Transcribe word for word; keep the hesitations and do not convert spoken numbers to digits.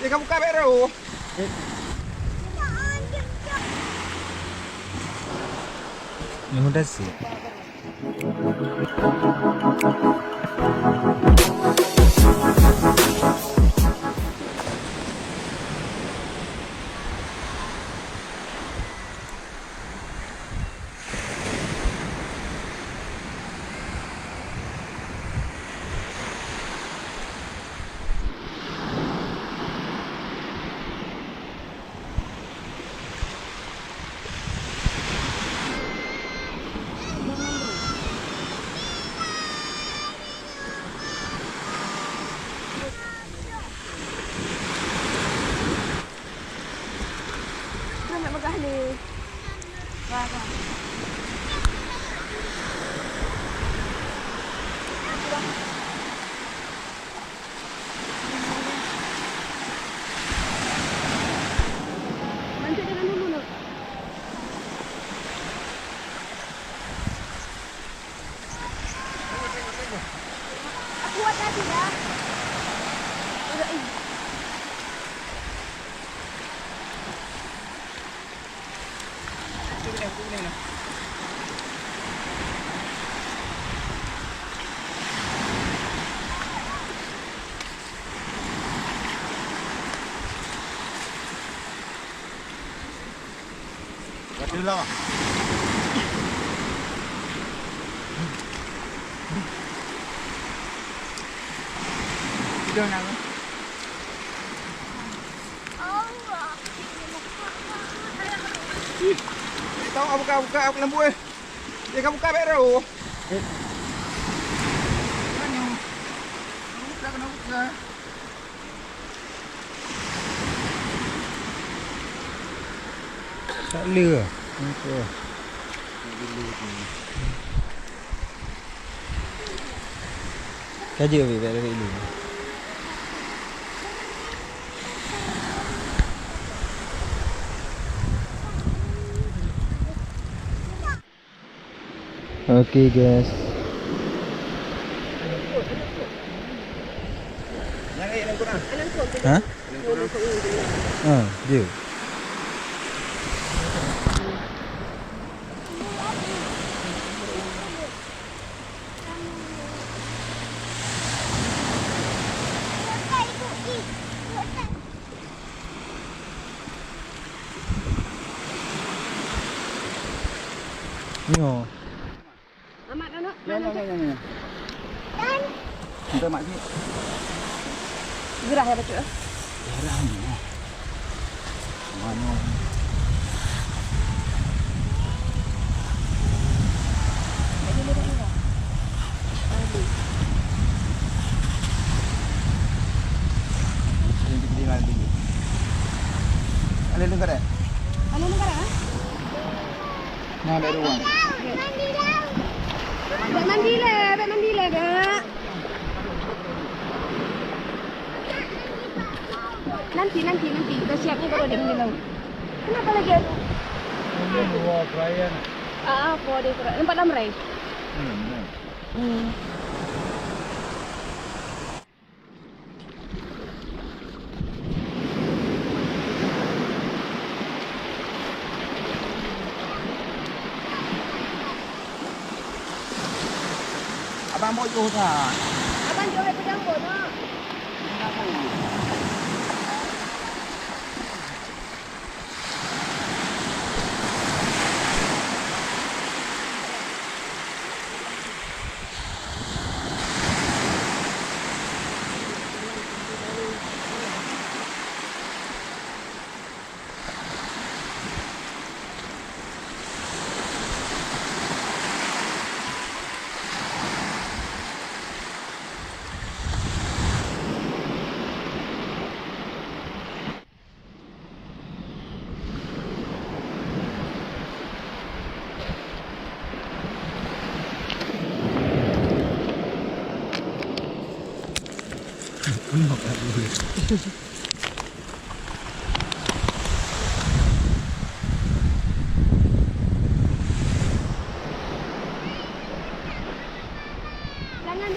Dia kabuka bek roh. Yang udah sih. Nak peugah ni. Wah, wah. Mancung jangan dulu, Nuk. Aku buat tadi ya. Udah, ih. Ih, tak tahu buka, buka, buka lampu, eh. Dia kan buka bek roh. Eh. Buka, kena buka. Tak le lah. Nampak lah. Ka jeuet, Beb, bèk lagèe ilèe. Oke, guys. Ha? Ha, jeuet. Nyoe. Amat, anak. Ya, ya, ya, ya, ya. Minta mak cik. Gerah ya, bacut, eh? Gerah ni. Mana? Ada negara? Ada negara, eh? Nah, ada ruang. Bèk mandi lé, bèk mandi lé, Kak. Nanti, nanti, nanti. Dah siap ni baru dia mandi laut. Kenapa lagi, aduh? Dia dua perayan. Ah, apa dia perayan? Nampak lam rai? Hmm, benar. Hmm. Abang buet yoh that. Abang jôk hai peudang buet, nak. Jangan.